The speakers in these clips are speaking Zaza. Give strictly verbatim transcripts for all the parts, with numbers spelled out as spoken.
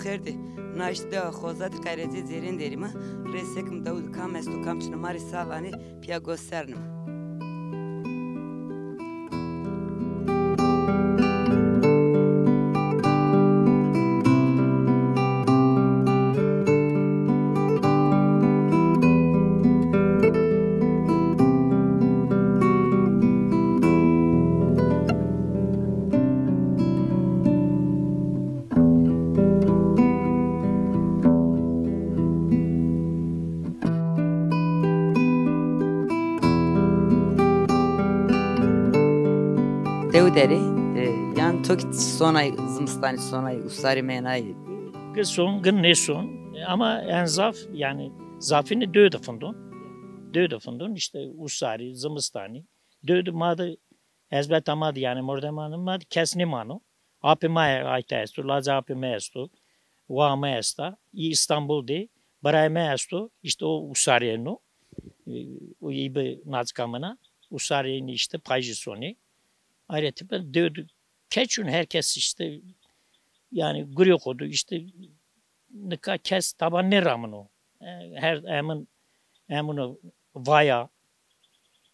Xêr dî. Na îşte dewa Xozatî Qerecê Cêrên derî ma. Rê sekim dewd kam esto, kam çino ma rê sa vanê, pîya gos sernîme. Dew derê, e, yan to kî sonay zimistanî, sonay usarî menay? Gi son, gi nêson. E, ama en zaf, yanî zafîne dew de findon. Dew de findon, îşte usarî, zimistanî. Dew de ma de, ezbeta ma de, yanî mordemanê ma de kes nêmano. Apê ma ayta esto, lacê apê ma esto, waa ma esta. Î Îstanbul de, birayê ma esto, îşte o usarî êno. E, o î bi nazika min a. Usarî ênî îşte payîjî sonê. Ayrıca ben dew de ke çin, herkes îşte, yanî gurê xo de îşte, nika kes taba nêramino. E, her emin, emino vaya,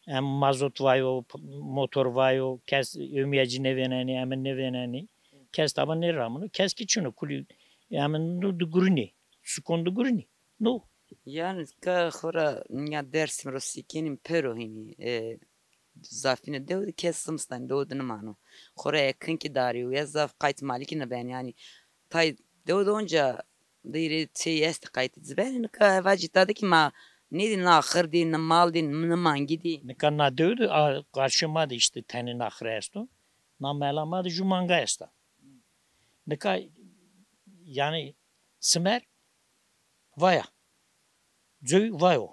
em mazot vayo, p-, motor vayo, kes omîya ci nêvênenî, emin nêvênenî. Kes taba nêramino. Kes kî çin o, kulî emin de gurinî, sukon de gurinî. No. Yanî ka xora ya Dêrsim ro sîkenî pêro hînî, e, zafîne dew de kes zimistanî dew de nimano. Xora ekin kî darî û ya zaf qayt malî kî niben, yanî tay dew de onca dîrê çê estî qaytî ci benî, nika eva cî ta de kî ma nêdî naxir dî, ni mal dî, ni mangî dî. Nika na dew de, a, qarşê ma de îşte tenê naxire esto. Na mela ma de ju manga esta. Nika, yanî simer vaya. Coy vayo.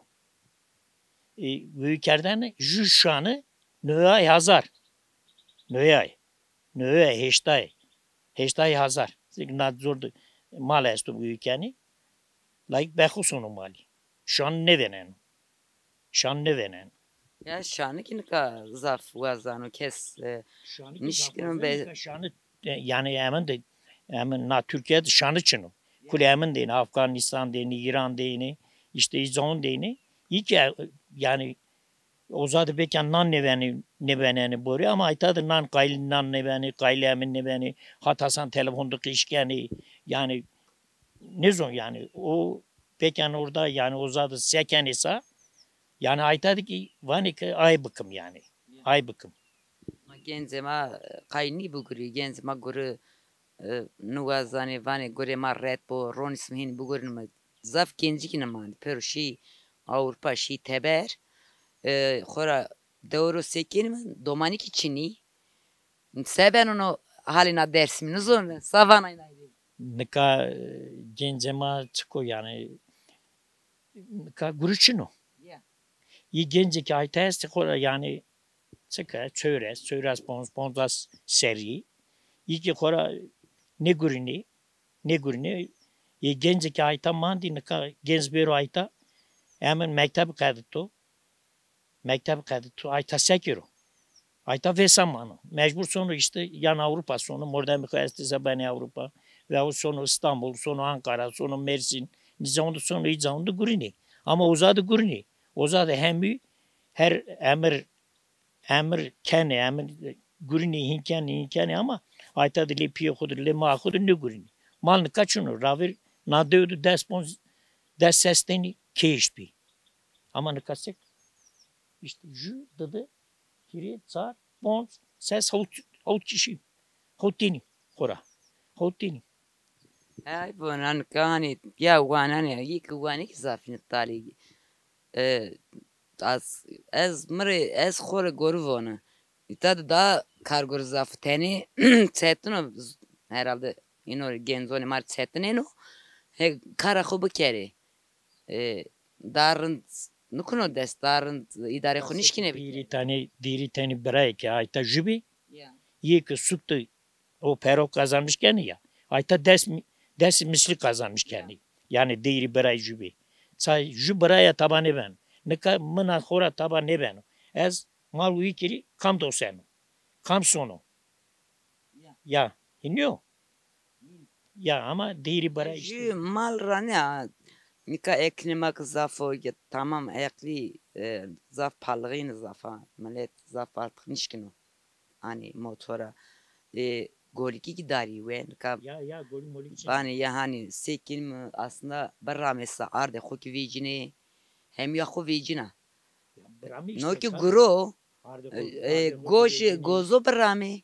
E, wî kerdene ju şanî newey hazar. Newey. Newey, heştay. Heştay hazar. Zî na zor de mal esto wî kenî. Layik bexo sono malî. Şan nêvêneno. Şan nêvêneno. Ya şanî kî nika zaf wazano kes, e, şanî kî zaf nişkino wazano be. Nika şanî, e, yanî emin de, emin na Tirkîya de şanî çin o. Ya. Kulî emin de ênî, Afganîstan de ênî, Îran de ênî, îşte îzon de ênî. Î kî, e, yanî oza de belkî nan nêvenî, nêvenenî borî ama ayta de nan qayîl nan nêvenî, qayîl emin nêvenî. Hata san telefon de qîş kenî. Yanî nêzon yanî, o pêken orada yanî oza de se kenê sa, yanî ayta de kî vanê ke ay bikim yanî. Ay bikim. Ma gencê ma, e, qayîl nî bigurî, gencê ma guri, e, niwazanê, vanê gurê ma red bo, ronîsim hînî bigurîme. Zaf gencî kî nimandî, pêro şî Ewropa, şî teber. E, xora dewro sekenîme, domanî kî çinî. Se beno no halê na Dêrsimî, nizon, sa vanay nay rê? Nika, e, gencê ma çik o yanî, nika guri çin o. Ya. Î gencê ke ayta estê xora yanî çik e, çewres, çewres ponc, poncas serrî. Î kî xora nêgurinî, nêgurinî. Î gencê ke ayta mandî, nika genc bêro ayta, emin mekteb qedito. Mekteb qedito, ayta se kero? Ayta vêsa mano. Mecbur sono îşte yan Ewropa sono, mordemê xo estê se benê Ewropa. Veyahut sono Îstanbul, sono Ankara, sono Mersîn. Nîza onde sono, îca onde gurinê. Ama oza de gurinê. Oza de hemî her emir, emir kenê, emir gurinê, hîn kenê, hîn kenê ama ayta de lê pîyê xo de, lê maa xo de nêgurinê. Mal nika çin o, ravêr na dew de des ponc, des ses tenî keyîş bî. Ama nika sek, îşte ju, didi, hîrê, çar, ponc, ses, hewt, hewt kişî. Hewt tenî xora. Hewt tenî. Ay bona nika hanî ya wananê, yê ke wanê kî zafîne talî. E, az, ez mi rê, ez xo rê gorî vona. Îta de daha kargor zaf tenê çetin o, herhalde îno rê genconê ma rê çetin êno. He, kara xo bikerê. E, daha rind nikuno dest, daha rind îdarê xo nişkîne bikerê. Dîrî tenî, dîrî tenî birayê ke ayta jû bî. Ya. Yê ke sûk de o pero kazanmiş kenî ya. Ayta des, des mislî kazanmiş kenî. Yanî dîrî birayê jû bî. Ça jû biraya taba nêbeno. Nika mina xora taba nêbeno. Ez mal wî kirî kam doseno? Kam sono? Ya. Ya, hînî yo? Ya ama dêrî bira işte. Jü mal ra ne, nika eknê ma ki zaf o, ya tamam, eqlî, e, zaf palixîn zaf a, milet zaf artık nişkino. Hani motora, e, golikî ki darî we, nika. Ya, ya, golik molik çin. Hani ya hani sekin mi aslında bir ramesa arde xo ki vecine, hem ya xo vecina. Ya, biramî işte. No ki guro, arde xo, e, arde xo goş, vecine. Gozo biramî.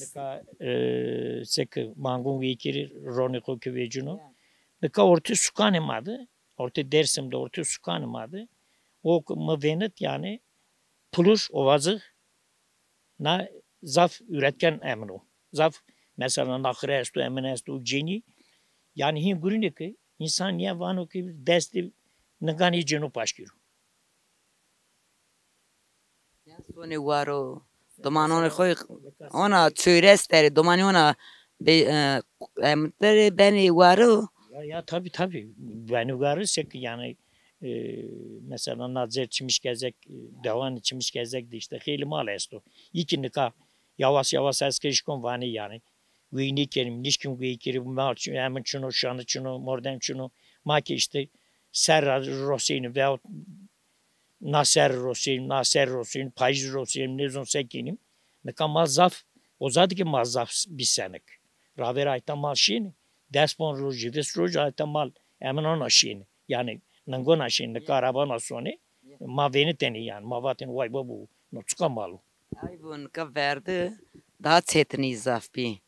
Nika, e, seke mangun vekirî ronî xo ki vecino. Ya. Nika ortê sukanê ma de, ortê Dersim de, ortê sukanê ma de. O ki mi venit yani, pulur, ovazı na zaf üretken emino. Zaf mesela naxire esto, emin esto, cenî. Yani hin gurîne ki insan niye vano ki destê ninganê cêno paşkîro. Ya sonê waro, domanonê xo, ona çöres derê, domanê ona be, e, em derê benê waro. Ya, ya, tabii, tabii. Benê waro sek yani, e, mesela Nazer Çimişkezek, e, dewanê Çimişkezek de işte xeylî mal esto. Yî ki nika yawas yawas ez ke işkon vanê yani. Guy nêkenîm, nişkîm guy kirî, ma çi-, emin çino, şanî çino, mordem çino. Ma ki işte serra rosenîm veyahut na serr rosenîm, na serr rosenîm, payîz rosenîm, nêzon se kenîm. Nika ma zaf, o zade ki ma zaf bî senik. Ravêr ayta mal şînî, des pon rojî, vîst roj ayta mal emin ona şînî. Yani ningona şînî, nika arabana sonê. Ma vênitênî yani, ma vatên way babo, no çiqa mal o. Ay bo nika verdi, daha çetinî zaf bî.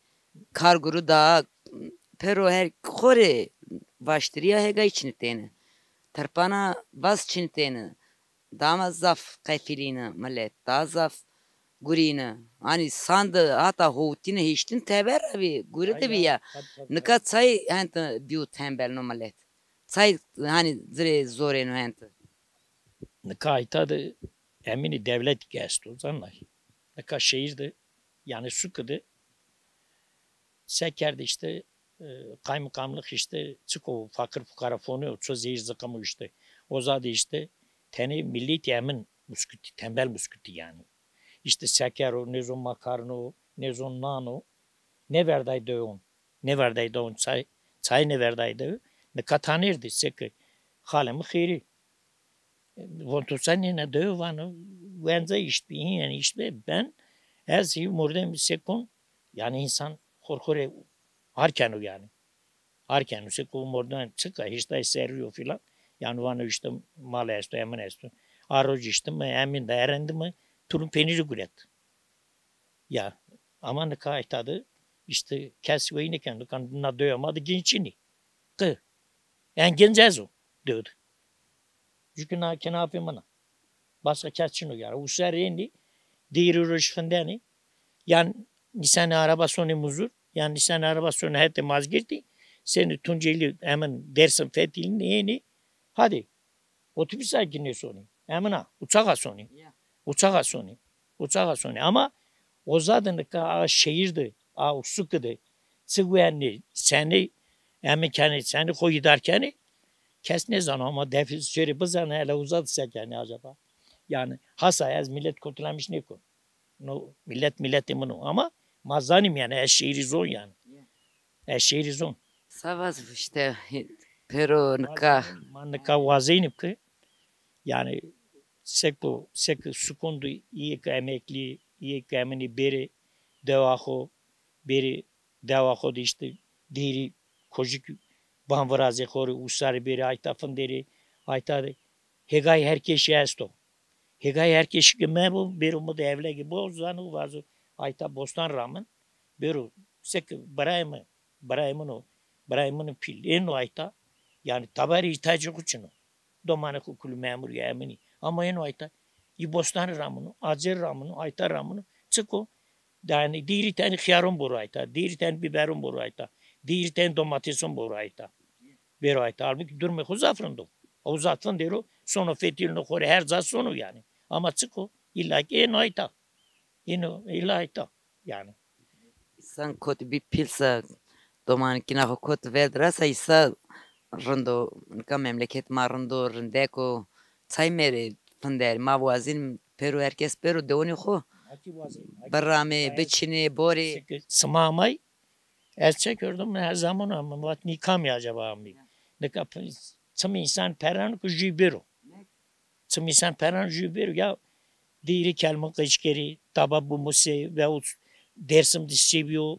Kar guru daha pero her xo rê vaştirîya hegay çinitêne. Tirpana vaz çinitêne. Daha ma zaf qefilîne milet, daha zaf gurîne. Hani sand hata howtîne hiştin teber ra bî, guri de bî ya. Nika çay hente bîyo tembel no milet. Çay hani zirê zorêno hente. Nika ayta de emînî dewletî ke esto, zanay. Nika şehîr de, yani suki de se kerd işte, e, kaymakamlık işte çiko fakir fukara fonio, ço zehir zıkkım işte. O zade işte tenê milletî emin muskutî, tembel muskutî yani. İşte seker o, nêzon makarno, nêzon nano, nêverday dewan. Nêverday dewan çay, çay nêverday dew. Nika tanêrdî, seke xalê mi xêrî. Von to sen nêna dew, vano, wenza işt bî, hînen işt bî, ben, ez hî mordem sekon, yani insan xor xo rê arkeno yani. Arkeno, seko mordem çika, hiştay serrî yo filan. Yani vano işte mal esto, emin esto. A roj işte mi, emin de erendi mi, tulum penîrî guret. Ya, ama nika ayta de işte kes wey nêken, nika na dewa ma de genc çinî. Qi. En genc ez o dew de. Çünkü na kenafê min a. Başka kes çin o yani. User ênî, dêrî roj findenî. Yan nîsenê araba sonê Muzur, yan nîsenê araba sonê hetê Mazgirtî, senê Tuncelî, emin Dersim, Fetilî ênî. Hadi. Otobus a ki nêsonî. Emina, uçaxa sonî. Ya. Uçaxa sonî. Uçaxa sonî. Ama o zade nika a şehîr de, a suki de, çi wenê, senî emin kenê, senî xo îdar kenê, kes nêzano ama defî serê bizanê hele uza de se kenê acaba. Yani hasa ez millet kötülemiş nêkon. No, millet milletê min o. Ama ma zanîm yani, ez şehîrî zon yani. Ya. Ez şehîrî zon. Savaz işte, pero nika. Ma nika wazenîm ki, yani seko, seke sukon de, îyê ke emeklî, îyê ke eminî bêrê dewa xo, bêrê dewa xo de işte dêrî kojik ban virazê xo rê, usarî bêrê ayta finderê, ayta de hêgay her keşî esto. Hêgay her keşî ke mebo, bêro mi de evlege bo, zano vazo ayta bostan ramin. Bêro seke birayê mi, birayê min o, birayê min o pîl. Êno ayta, yani taberî îhtiyacê xo çin o. Domanê xo kulî memurî ya eminî. Ama êno ayta, î bostanî ramino, acer ramino, ayta ramino. Çik o? Yani dêrî tenî xiyaron boro ayta, dêrî tenî bîberon boro ayta, dêrî tenî domateson boro ayta. Bêro ayta. Halbukî durumê xo zaf rind o. O zaf finderî yo, sono fetilîno xo rê, her ca sono yani. Ama çik o? Îlla ki êno ayta. Êno îlla ayta yani. Însan kot bî pîl se, domankîna xo kot verd ra se, îsa rind o. Nika memleket ma rind o, rindek o. Çay merê finder, ma wazîn pêro, her kes pêro dewanê xo. Hakî wazîn, hakî. Birame, biçinê, borê. Sima amay, Ez çek kerdum, mi her zaman ama vat nî kam ya acaba amî. Nika çim însan perran ku jû bêro. Çim însan perran jû bêro ya, dîrî kelmin qeşkerî, taba bu muse ve Dersim de seviyor,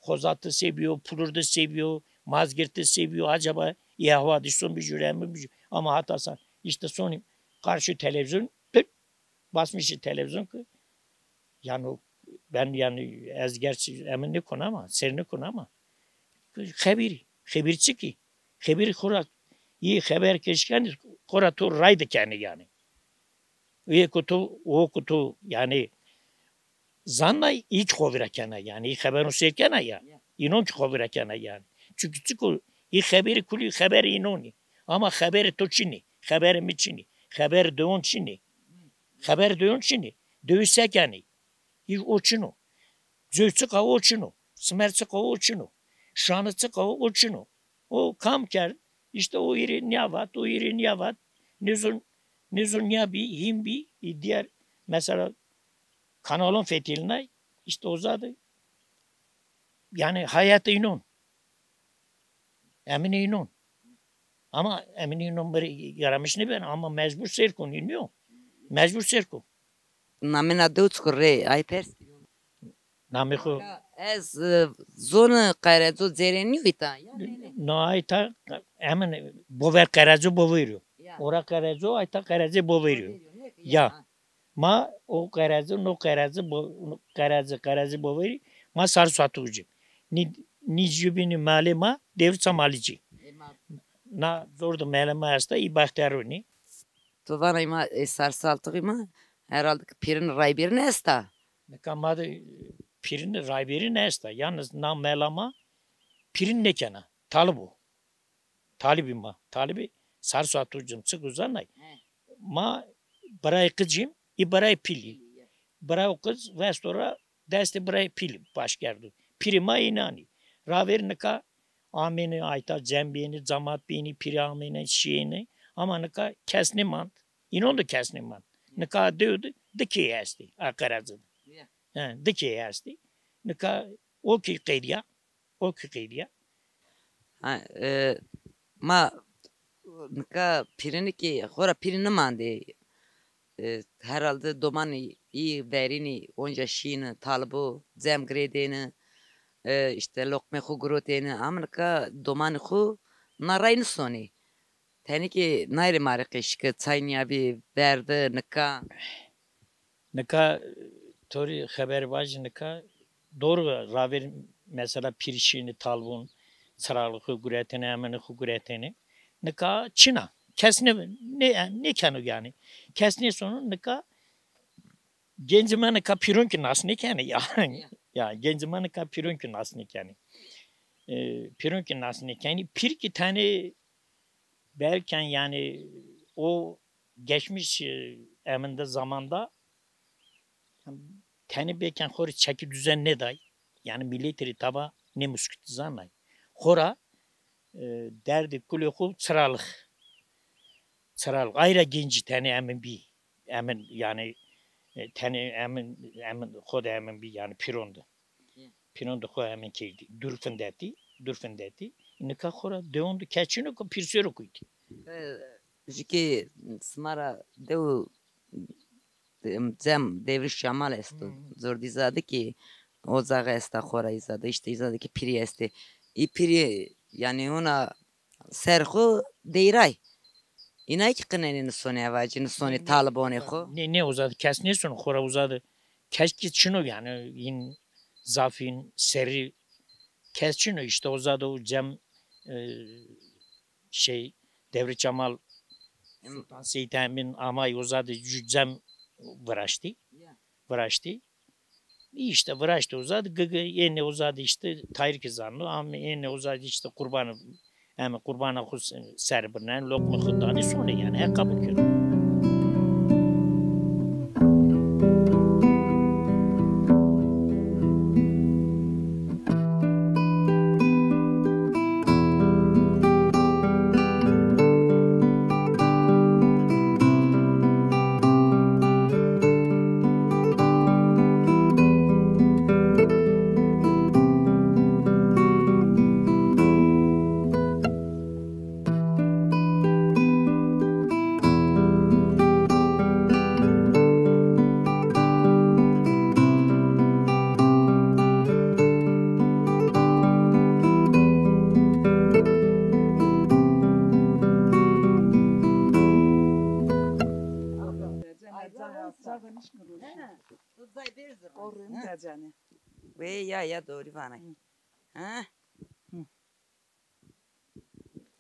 Xozat de seviyor, Pulur de seviyor, Mazgirt de seviyor. Acaba ya hava de son bir jüre mi? Ama hatta sen işte son karşı televizyon, pıt, basmış televizyon ki, yani ben yani ez gerçi emin ne konu ama, ser ne konu ama, xebir, xebir çi ki? Xebir xora, iyi xeber keşken, xora to ray de keni yani. Ê ku to, o ku to, yani, zannay, î ki xo vira kena, yani, î xeberun sêr kena ya. Înon ki xo vira kena, yani. Çünkü çiko, î xeberî kulî xeberî înon î. Ama xeberî to çin î, xeberî mi çin î, xeberî dewan çin î. Xeberî dewan çin î. Dewi se kenî? Î o çin o. Cewçiqa o çin o. Simerçiqa o çin o. Şanıçiqa o çin o. O kam kerd? İşte o iri niya vat, o iri niya vat. Nizun, nizun niya bî, hîn bî, î diğer mesela kanalon fetilnay, işte o zadı. Yani hayatı inon. Emin inon. Ama emin inon bir yaramış ne ben ama mecbur ser kon iniyor. Mecbur ser kon. Namena dew çikur rê, ay pers. Namê xo. Ez, e, zonu Qereco cêrê nîyo îta, ya nê, nê? No, ayta hemen bover Qereco boverî yo. Ya. Ora Qereco, ayta Qerece boverî yo. Boverî yo, nê ki, ya. Ya. Ma o Qerece, no Qerece, bo-, no Qerece, Qerece boverî, ma sar suatu uci. Ni, ni jubini mali ma, devri çamalicî. E, ma. Na zor de mele ma esta, î Baxtiyarunî. To vana ma, e, sar saltixî ma, herhalde ki pîrin raybîrin esta. Nika ma de, e, pîrin raybîrin esta. Yalnız na mela ma pîrin nêkena. Talib o. Talibî ma. Talibî sar suatu cim çik uzanay. He. Ma biray qicîm, î biray pîlî. Biray qic vesto ra destê biray pîlî baş kerdo. Pîrî ma înanî. Raver nika amêne ayta cem bêne, camat bêne, pîrî amêne, şîyêne. Ama nika kes nêmand. Înon de kes nêmand. Nika dew de di key estê, a Qerece de. Ya. He, di key estê. Nika o key qedîya, o key qedîya. Ha, e, ma nika pîrini ki xora pîri nimandê. E, herhalde domanî î verînî onca şîni, talibo, cem girêdêni, e, işte loqmê xo girotêni. Ama nika domanî xo na ray nisonî. Tenê ki nayrê ma rê qeşike çay nîyabî verdi nika. Nika to rê xeber vajî nika doğru raver mesela pîrî şîni talibon, çiralixî guretêne, emenî xo guretêne. Nika çin a. Kes nê, nê, nêkeno yani. Kes nêsono nika gencî ma nika pîron ki nas nêkenê ya. Ya. Ya, gencî ma nika pîron ki nas nêkenê. E, pîron ki nas nêkenê. Pîr ki tenê belken yani o geçmiş, e, eminde zamanda tenê belken xo rê çekî düzen nêday. Yani milletî rê taba nêmuskitî zanay. Xora, e, derdê kulê xo çiralix. Çiralix. Ayra gencî tenê emin bî. Emin yani, e, tenê emin, emin, xo de emin bî yani pîron de. Pînon de xo emin kerdî. Dur findetî, dur findetî. Nika xora dewan de kes çin o ki pîrsero kuytî. E, jike sima ra dew, em, cem Devriş Cemal esto. Hmm. Zordî zade ki ocağı esta xora îzade, işte îzade ki pîrî estê. Î pîrî yani ona ser xo deyray. Înay ki qinenê nisonê evacî, nisonê talibonê xo. Nê, nê, uza de kes nêsono, xora uza de kes ki çin o yani, în zaf în serrî kes çin o, işte uza de o cem, e, şey, Devri Cemal, Sultan Seyit Emin amay uza de cem viraştî. Viraştî. Îşte viraştî uza de, gigi ênê uza de îşte Tayîr ki zanno, ama ênê uza de îşte qurbanî, eme qurbana xo ser birnen, loqmê xo danê sonê yani, he qebul kerdo. He. Wê ya, ya, doğru vana. Ha?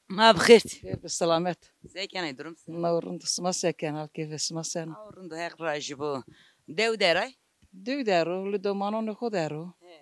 Ma bi xêr. Xêr bi selamet. Se kenê, durum se? Na rind, sima se kenê, hal keyfê sima seno? Ma rind, Heq razî bo. Dew der ay? Dew der o, li domanonê xo der o. He.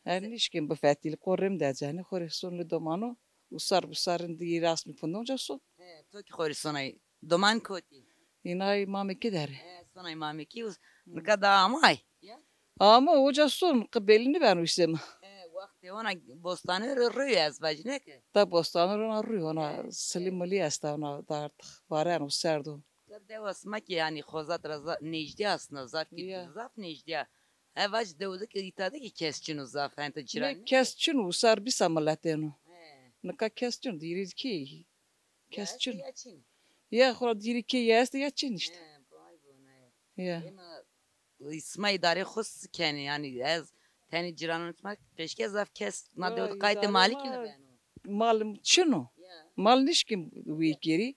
Her nişkên bifetîl, qorrê mi de cenê, xo rê son li domano, usar bi usar rindî rasmî pindon ca son. He, to kî xo rê sonay. Doman kotî? Înay Mamekî der ê. He, sonay Mamekî, nika da amay? Ya. Ama oca son, qi belî nîbeno îsê mi. He, wextê ona bostanê ro rûy ez vajî, neke? Da bostanê ro ona rûy, ona silî milî esta, ona da artık varen o, serd o. Ka dewa sima kî yanî Xozat ra za-, nêjdî aslında, zaf kî zaf nêjdî ya. He, vaj dew de kî, îta de kî kes çin o zaf, hente cîranî. Ne kes çin o, usar bîsa milet êno. He. Nika kes çin o, dîrî kî kes çin o. Ya xo ra dîrî kê ya estê ya çin îşte. He, vay bona ya. Ya. Ema sima îdarê xo s-, kenê, yanî ez tenê cîranon sima, qeşke zaf kes na dew de qaytê malî kî nîbeno. Mal çin o. Ya. Mal nişkîn wî kerî.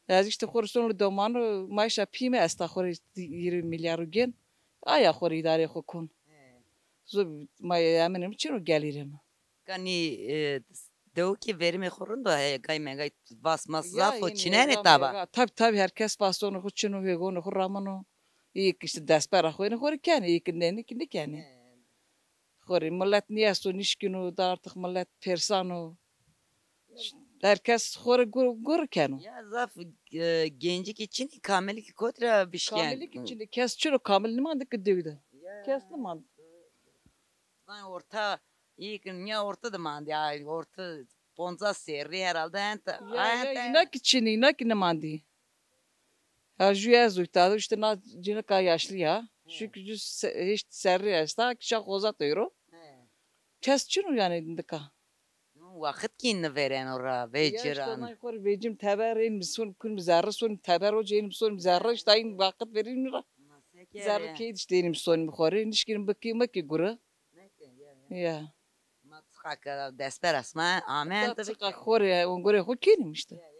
Ez îşte xo rê son li domano, maaşa pî mi esta, xo rê hîrê milyar û gen. Aya xo rê îdarê xo kon. He. Zo ma eminê mi çin o gelîrê mi. Ganî, e, dew kî verimê xo rind o, he, gay megay vas mas zaf o, çinenê taba. Tabî, tabî, her kes vasonê xo çin o, hêgonê xo ramino. Îyê ki îşte destpera xo ênê xo rê kenê, îyê ki nênê ki nêkenê. He. Xo rê milet nêesto, nişkîno, da artık milet persan o. Her kes xo rê gur, gur keno. Ya zaf, e, gencî kî çin î, kamilî kî kotî ra bişkên. Kamilî kî çin î, kes çin o, kamil nîmandî ki dew de. Ya. Kes nîmand. Van orta, îyê ki nîya orta de mandî, ay, orta poncas serrî herhalde ente. Ya, ya, ente. Îna kî çin î, îna kî nîmandî. Ha, jû ez uytado, îşte na cînika yaşlî ya. He. Jû kî jû se-, hîşt serrî esta, kî şa Xozat ero. He. Kes çin o yanî nika. Wexit kî nîvêreno ra, vecîran. Ya, îşte nay xo rê vecîm teber, ên mi son, kun mi zerre son teber, o cênim son mi zerre, îşte ayn wexit verîn mi ra. Zerre keyî îşte ênim son mi xo rê, nişkînim bikî mi kî gure. Ya. Ma çiqa ke destpera sima ame. Çiqa xo rê, ongorê xo kenîm îşte. Ya,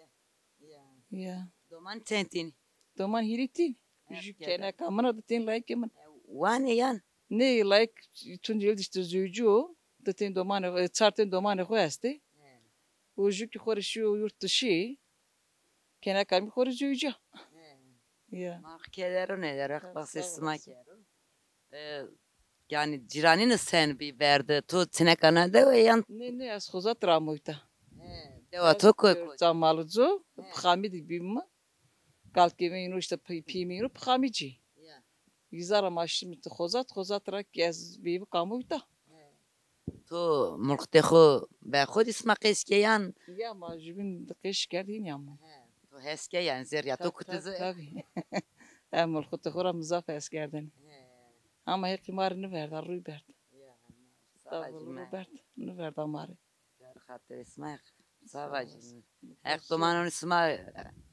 ya. Ya. Doman çend tînî? Doman hîrê tînî. Jû keneka min a, di tên layikê min. Wanê yan? Nê, layik çuncî îşte zewcî o. Di tên domanê xo, e, çar tên domanê xo estê. He. O jû kî xo rê şîyo yurt dişî. Keneka mi xo rê zewcîya. He. Ya. Ma keder o, nêder o, Heq baxsê sima kero. E, yanî cîranîne sen bî verde? To çineka na dewe yan? Nê, nê, ez Xozat ra amo îta. He, dewa to koy koy? Camalûco, Pixamî de bî mi. Kalkê mi îno îşte, pî-, pîyê mi îno Pixamîcî. Ya. Îza ra ma şîme ti Xozat, Xozat ra kî ez bêvik amo îta. He. To mulxitê xo be xo dî sima qeşke yan? Ya, ma jûbîn di qeş kerd hînî amo. He. To hes ke yanî zerrîya to kutize. Tabî, tabî. Em mulxitê xo ra mi zaf hes kerdêne. He. Ama Heqî ma rê nîverda, rûy berd. Ya, sağ ol, rûy berd. Nîverda ma rê. Xatirê sima, sağ vajîme. Heq domanonê sima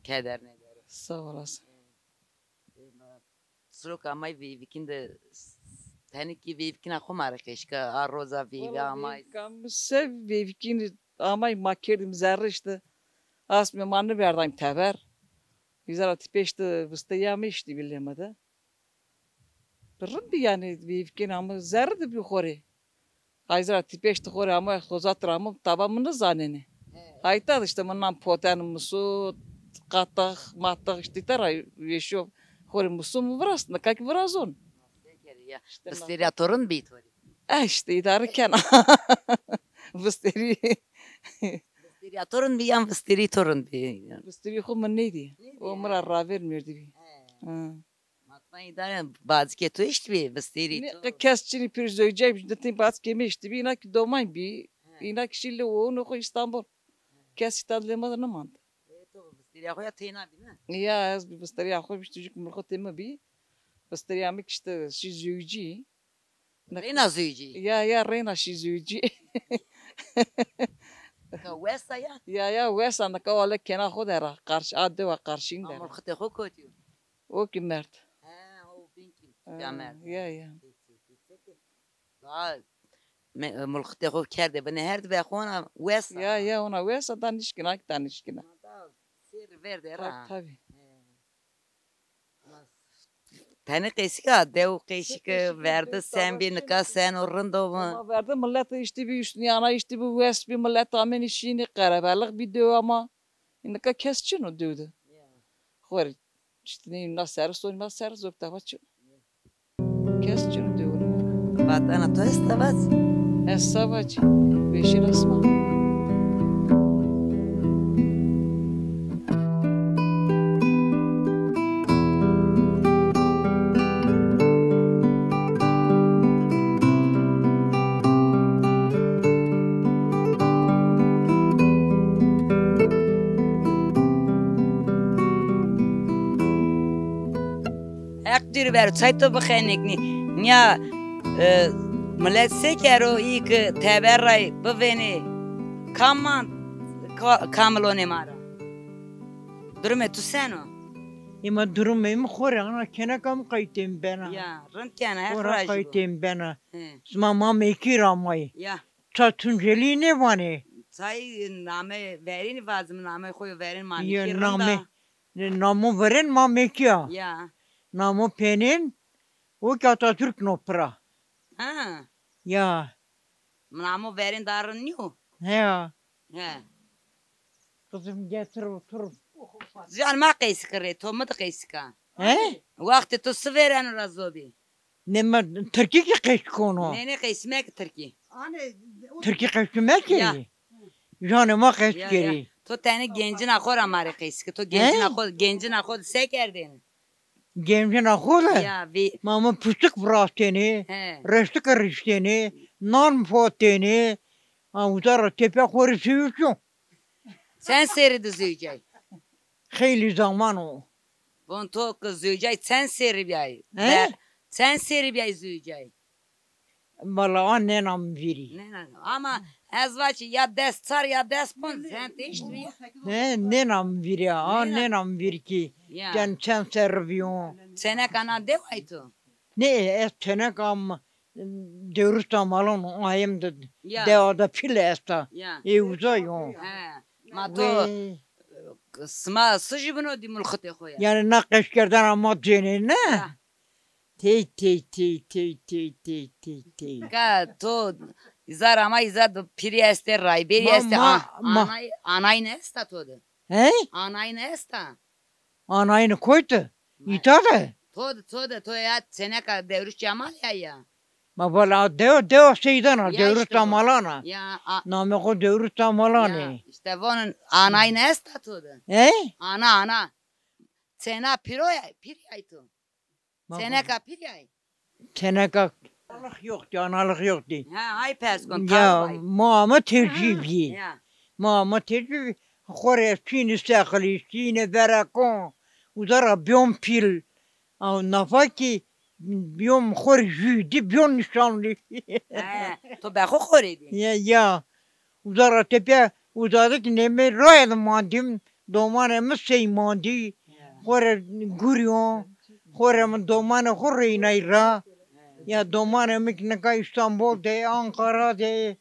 keder nêdero. Sağ olasın. Sirok amay veyvikîn de, tenê kî veyvikîna xo ma rê qeşka, a roza veyvî amay. Veyvikîn se veyvikîn amay, ma kerdîm zerre îşte. Asmê ma nîverdaym teber. Îza ra tîpêş de visteyîya mi îşte bî lê mi de. Bi rind bî yanî, veyvikên amo zerre de bî xo rê. Ayza ra tîpêş de xo rê amo, Xozat ra amo, taba mi nizanêne. He. Ayta de îşte mi nan poten, miso, qatax, matax îşte îta ra vêşîyo xo rê miso mi virast, nika kî virazon. Îşte vistêrîya to rind bî to rê? E, îşte îdare kena. Vistêrî. Vistêrîya to rind bî yan vistêrî to rind bî? Vistêrî xo mi nêdî. Nêdî, o mi ra ravêr merdî bî. He. Hı. Matma îdare, bacikê to eştbî, vistêrî to? Nê, kes çinî, pir zewcîyay, di tên bacikê mi eştbî, îna kî doman bî, he, îna kî şî lê û ûnê xo Îstanbul. He. Kes îta lê ma de nimand. E, to vistêrîya xo ya teyna bî, ne? Ya, ez bî vistêrîya xo bî, îşte jû kî mulxitê mi bî. Vistêrîya mi kî îşte şî zewcî. Reyna zewcî? Ya, ya, reyna şî zewcî. Nika wes a ya? Ya, ya, wes a, nika wele kena xo der a, qarşî, a dewa qarşîn der a. Mulxitê xo kotî yo? O kî merd. He, o bîn kî ya merd. Ya, ya. Daha me-, mulxitê xo kerdê binê herd, be xo ona wes a. Ya, ya, ona wes a, da nişkîna, da nişkîna. Da sêr verde ra. Tabî, tabî. He. Ma Tenê qeysîk a, dew qeysîk, verdi sen bî, nika sen o, rind o mu? Ama verdi, millet îştî bî, üstüne yana îştî bî, wes bî, millet amênî şînî, qerebelix bî dewa ma. Nika kes çin o dew de. Xo rê îşte nê na serris o, na serris o, tava çin o. Kes çin o dew de. Vatena to esta vac? Ez sa vacî, weşîn asma. Heq dûrî bero, çay to bixeniknî. Nîya, e, milet se kero, î ki teber ray bivênê, kam man, ka-, kamilonê ma ra? Durumê tu sen o? Ê ma durumê mi xo rê, ana keneka mi qaytên bena. Ya, rind kena, heq rajî bo. Xo ra qaytên bena. He. Sima ma mekî ra may. Ya. Ça Tuncelî nêvanê? Çay name verînî vazim, name xo yo verên ma mekî rinda. Name, namo verên ma mekî ya. Ya. Namo penên, o ki Atatürk no pira. Ha. Ya. Namo verên da rind nîyo? He ya. He. Kızım getir otur. Can ma qeysik rê, to mi di qeysika. He? Wextê to si vêreno ra zobî? Nê ma tirkî kî qeys kono. Nê, nê, qeysîme ki tirkî. Tirkî qeysîme ki. Ya. Janê ma qeys kerî. To tenê gencina xo ra ma rê qeysike. To gencina xo, gencina xo se kerdêne? Gencina xo de. Ya, vî- Ma mi pustik virastêne, reştike riştêne, nan mi fotêne. A uza ra tepya xo rê sewî ço. Çend serrî di zewicay? Xeylî zaman o. Von to ki zewicay çend serrî bîyay? He? Çend serrî bîyay zewicay? Valla a nêna mi vîrî. Nêna. Ama ez vaçî ya des çar ya des ponc, sen tişt bî. He, nêna mi vîrî. A nêna mi vîrî ki. Ya. Çend, çend serrî bîyo. Çeneka na dew ay to? Nê, ez çeneka mi Dewrista Malan o, ayem de dewa de pîl esta. Ya. Ê uza yo. He. Ma to, sima sijî bino dî mulxitê xo ya. Yanî na qeşkerdena ma cênê ne? Ya. Tey, tey, tey, tey, tey, tey, tey, tey. Ka to îza ra ma îza de pîrî estê, rayberî estê. Ma, ma, anay, anay ne esta to de? He? Anay ne esta? Anayîne koyte? Îta de? To de, to de, to ya çeneka Dewrûş Cemal ya ya. Ma vala dewa, dewa Seydan a, Dewrûş Tamalan a. Ya, a- Namê xo Dewrûş Tamalan ê. Ya, îşte vonin anayîne esta to de. He? Ana, ana. Çena pîro ya, pîr yay to. Çeneka pîl yay. Çeneka analix yoxtî, analix yoxtî. Ha, ay pers kon. Ya, ma ama tecrübî. Ya. Ma ama tecrübî. Xo rê şînî sexilî, şînî verekon. Uza ra bîyon pîl. Aw nafa kî bîyon xo rê jû dî, bîyon nîşanlî. Ha, to be xo xo rê dî. Ya, ya. Uza ra tepîya uza de kî nêmê raye de mandîm, domanê mi sey mandî, xo rê gurîyon, xo rê mi domanê xo reynay ra. Ya domanê mi kî nika Îstanbul de, Ankara de,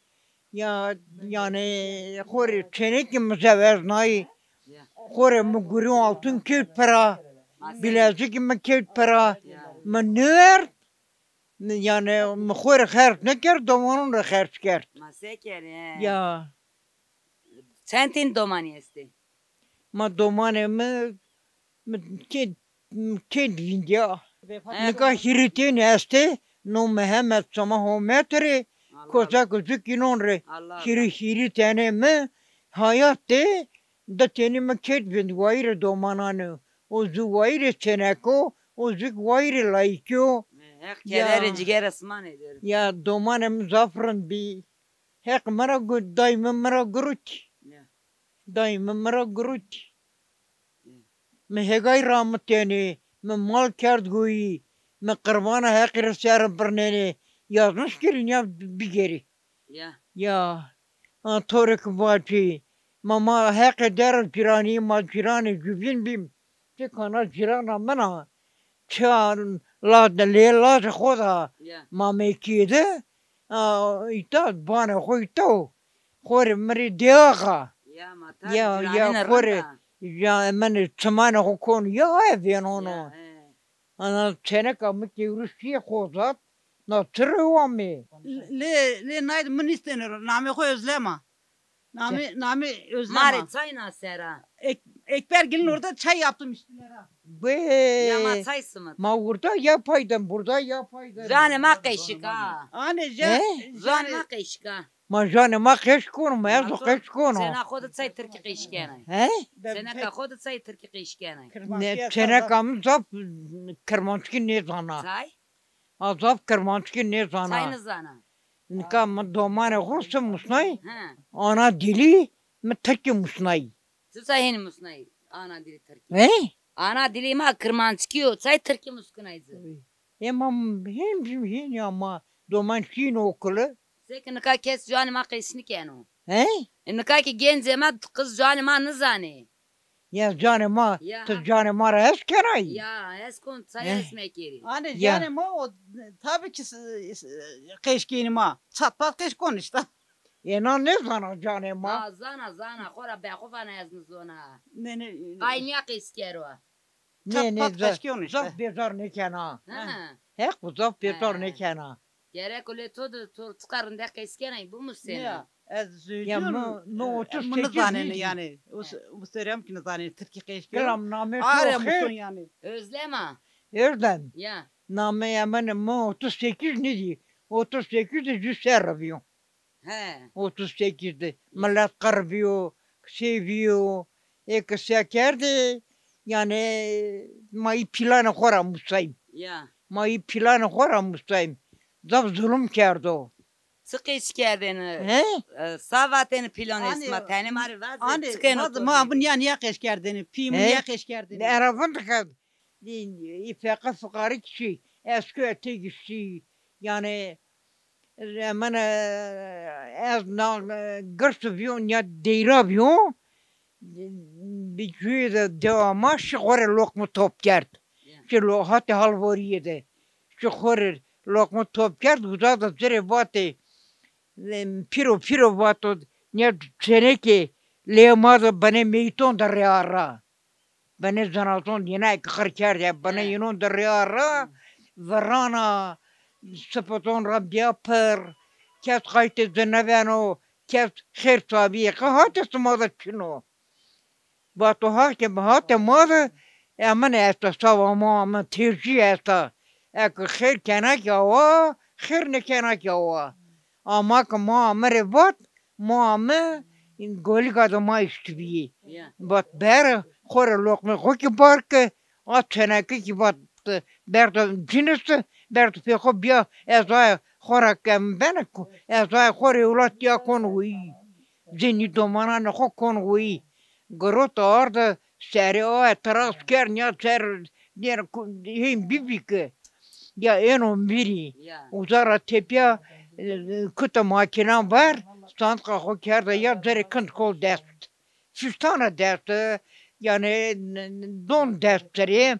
ya yanî xo rê çênekî mi zeweznayî, xo rê mi gurîyon altun kewt pira, bilezikî mi kewt pira, mi nêwerd. Yanî mi xo rê xerc nêkerd, domanon rê xerc kerd. Ma se kerê, he. Ya. Çend tîn domanî estê? Ma domanê mi, mi kê, mi kêt vîndîya. He. Nika hîrî tênî estê, no Mihemed Sima Hometirê, koçak û zukînon rê hîrî, hîrî tenê mi, hayat de, di tênî mi kêt vind wayîrê domanan o. O zu wayîrê çêneko, o zuk wayîrê layîkî yo. Heq kederê cigera sima nêdero. Ya domanê mi zaf rind bî. Heq mi ra gu-, dayî mi mi ra gurutî. Ya. Dayî mi mi ra gurutî. Ya. Mi hêgay ramitênê, mi mal kerd goyî, mi qirbana Heqî rê ser birnenê, yazmiş kerî nîya bigêrî. Ya. Ya. A to rê ki vacî. Ma, ma heqê der cîranî, ma cîranê cuvîn bîm. Ti kana cîrana min a. Çi a, la, lê lajê xo da. Ya. Ma mekîye de. A, îta, banê xo îta o. Xo rê mi rê dêaxa. Ya, ma ta cîranîne rind a. Ya, xo rê, ya, min çimanê xo kon. Ya, e vênono. Ya, he. Ana çeneka mi kewrî şîyê xo zaf, na çi rewa mi? Lê, lê nayd mi nîstêne ro, namê xo Özlem a. Namê, namê Özlem a. Ma rê çay na sera. Ek-, Ekber gelin orada çay yaptım içtiler ha. Bê. Ya ma çay simit. Ma orada yapaydım, burada yapaydım. Canê ma qeşik a. Anê, he? Canê ma qeşik a. Ma canê ma qeşik kono, ma ez o qeşik kono. Çêna xo de çay tirkî qeşik kenay. He? Çêneka xo de çay tirkî qeşik kenay. Ne, çêneka mi zaf kirmanckî nêzana. Çay? A zaf kirmanckî nêzana. Çay nêzana. Nika mi domanê xo se musnay? He. Ana dilî mi tirkî musnay. Ti çay hênî musnay ana dilî tirkî? He? Ana dilî ma kirmanckî yo, çay tirkî muskunay ci. Ema hên, hên ya ma doman şîn okulu. Seke nika kes canê ma qeşik nêkeno. He? E, nika ki gencê ma, qiz canê ma nizanê. Ya canê ma, ya, ti canê ma ra hes kenay? Ya, hes kon, çay hes mekerî. Anê, ya, canê ma o, tabii ki s-, s-, qeşkênî ma. Çat pat qeşk kon işte. Ena nêzana canê ma. Ha, zana, zana. Xora be xo vana ez nizona. Ne, ne, ne. Qayniya qeşkero. Nê, nê, zaf, zaf bêzar nêkena. Ha. Heq, zaf bêzar nêkena. Gerek o lê to de, to çiqa rinde qeşkenay bimusêne. Ya, ez zûcûn, mi, mi otuz sekiz nizanêne yanî. Us-, usterem ki nizanêne, tirkî qeşkeno. Kilam namê to xêr? Yanî. Özlem a. Özlem. Ya. Namê emene mi otuz sekiz nîdî. Otuz sekiz de jû serre bîyo. He. Otuz sekiz de. Milet qir bîyo, şey bîyo. Ê qise kerdê, yanî ma î planê xo ra musayîm. Ya. Ma î planê xo ra musayîm. Zaf zulum kerdo. Çi qeş kerdêne? He? E, sa vatêne planê sima, tenê ma rê vaze, çi keno to? Ma, ma nîya, nîya qeş kerdêne, pî mi nîya qeş kerdêne. Era vindik î feqîr fiqarî kişî, eski etek kişî, yanî, emene, ez na, e, girs bîyo, ya deyra bîyo, bi cuyê de dewa ma şi xo rê loqme top kerd. Ya. Şi lo-, hatê halvorîye de. Şi xo rê loqme top kerd, uza de ci rê vatê, e, pîro, pîro vato, nê çênekê lê ma de benê meyton de rê ra. Benê zinazon yena ki qir kerdê, benê yînon de rê ra, virana, sipiton ra bîya pir, kes qaytê ci nêbeno, kes xêr sabîyê qe hatê sima de çin o. Vato ha ke hatê ma de, emine esta, sawa ma, mi têjî esta. Eke xêr kena ki awa, xêr nêkena ki awa. Ama ke ma mi rê vat, ma mi golîga de ma îştibîyî. Ya. Vat bere xo rê loqmê xo kî bar ke, a çêneke kî vat berdo cinisi, berdo pê xo bîya, ez aye xo ra ke mi bena ku, ez aye xo rê ewlad ya kon wî. Cenî domananê xo kon wî. Girot arde serê aye, tiras kerd, nîya ser, nêr ku-, hên bîbî ke. Ya êno vîrî. Ya. Uza ra tepîya, e, kuta makîna ver, sandiqa xo kerde ya, ci rê kind kol dest. Fustana dest, yanî, n-, n-, don dest ci rê.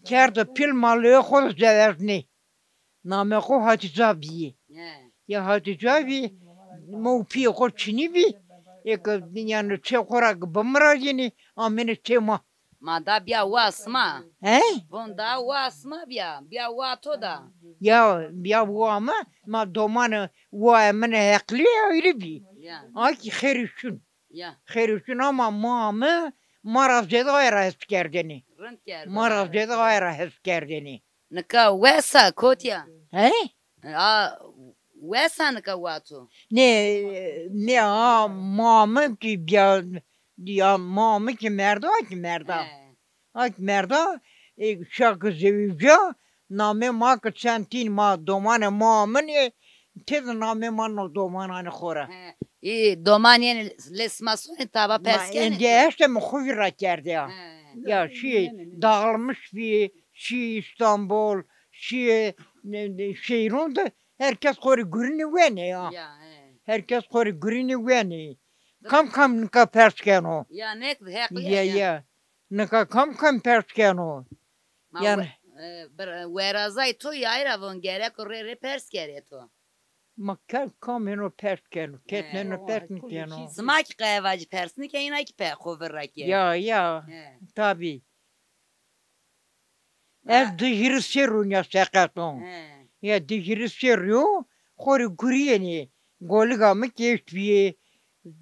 Kerde pîl, ma lê xo de zeweznê. Namê xo Hatîca bîyî. He. Ya Hatîca bî, ma û pîyê xo çinî bî. Eke, yanî, çê xo ra ke bimirazînî, amêne çê ma. Ma da bîya wa sima. He? Von da wa sima bîya, bîya wa to da. Ya, bîya wa mi, ma domanê wa emine heqlî ayrî bî. Ya. A kî xêrê şun. Ya. Xêrê şun ama ma mi, ma ra zêde aye ra hes kerdêne. Rind kerdêne. Ma ra zêde aye ra hes kerdêne. Nika wes a, kotî ya? He? A, wes a nika wa to? Nê, nê, a, ma mi kî bîya, ya ma mi kî merda, a kî merda. He. A kî merda, e, şa ke zewicîya, namê ma ke çend tîn ma, domanê ma min ê, têde namê ma no domananê xo ra. He. Î doman yenê lê sima sonê taba pers kenê? Êndî eşte mi xo vîr ra kerdê ya. He. Ya şî dağılmış bî, şî Îstanbul, şî, e, e, şehîron de her kes xo rê gurînî wenê ya. Ya, he. Her kes xo rê gurînî wenê. Kam kam nika pers keno. Ya, nek heqlî ya. Ya, ya. Nika kam kam pers keno. Ma yanî we-, e, bir, werazay to yay ra von gerek o rê rê pers kerê to. Ma ke-, kam hêno pers keno, kes hêno pers nêkeno. Sima kî qe vacî pers nêkenê, îna kî pe xo vîr ra ke. Ya, ya. He. Tabî. Ez di hîris serrûn ya seqet on. He. Ya di hîris serrî yo, xo rê gurîyenê. Goliga mi kêşt bîyê.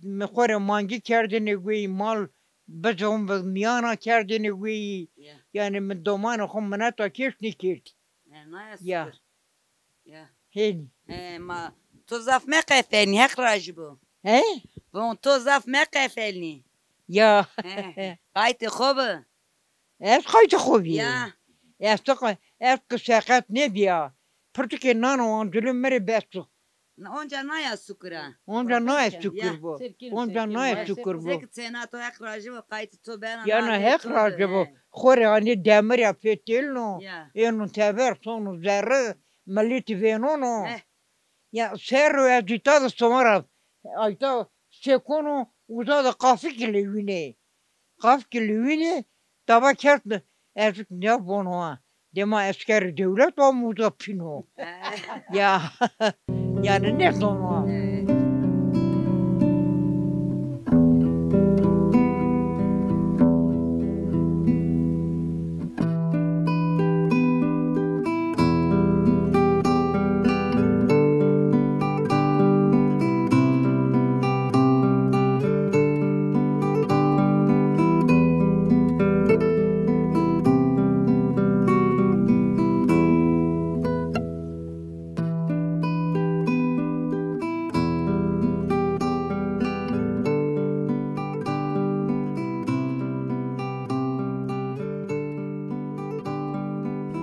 Mi xo rê mangî kerdêne gueyî, mal bizon bi mîyana kerdêne gueyî. Ya. Yanî mi domanê xo mineta kêşt nêkerdî. He, naya Ya. Sikur. Ya. Hênî. He, ma to zaf meqefelnî, Heq rajî bo. He? Von to zaf meqefelnî. Ya. He, qaytê xo bi. Ez qaytê xo bî. Ya. Ez to qe-, ez ki seqet nêbîya. Pirtikê nano ancilî mi rê bes o. Na, onca naya sukura. Onca naya sukur bo. Onca naya sukur bo. Seki cêna to Heq rajî bo, qaytê to bena. Yana Heq rajî bo. Xo rê hanî demir ya fetelno. Ya. Êno teber, sono zerre, milletî vênono. Eh. Ya serro ez îta de soma ra, ayta sekono, uza de qafî ki lewînê. Qafî ki lewînê, taba kerd, ez nîya vono ha. Dema eskerê dewlet wa mi uza pîno. Eh. Ya. Yanî nêzono ha. Eh.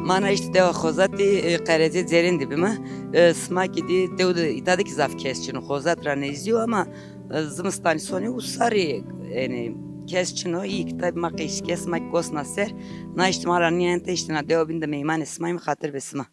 Ma na îşte dewa Xozatî, e, Qerecê Cêrên de bîme. E, sima kî dî dew de îta de kî zaf kes çin o. Xozat ra nêzdî yo ama, e, zimistanî sonê û sarî, yanî kes çin o. Îyê kî tabî ma qeşî kes, ma kî gosna ser. Na îşte ma ra nîyente îşte na dewa bîn de meymanê sima yîme, xatir be sima.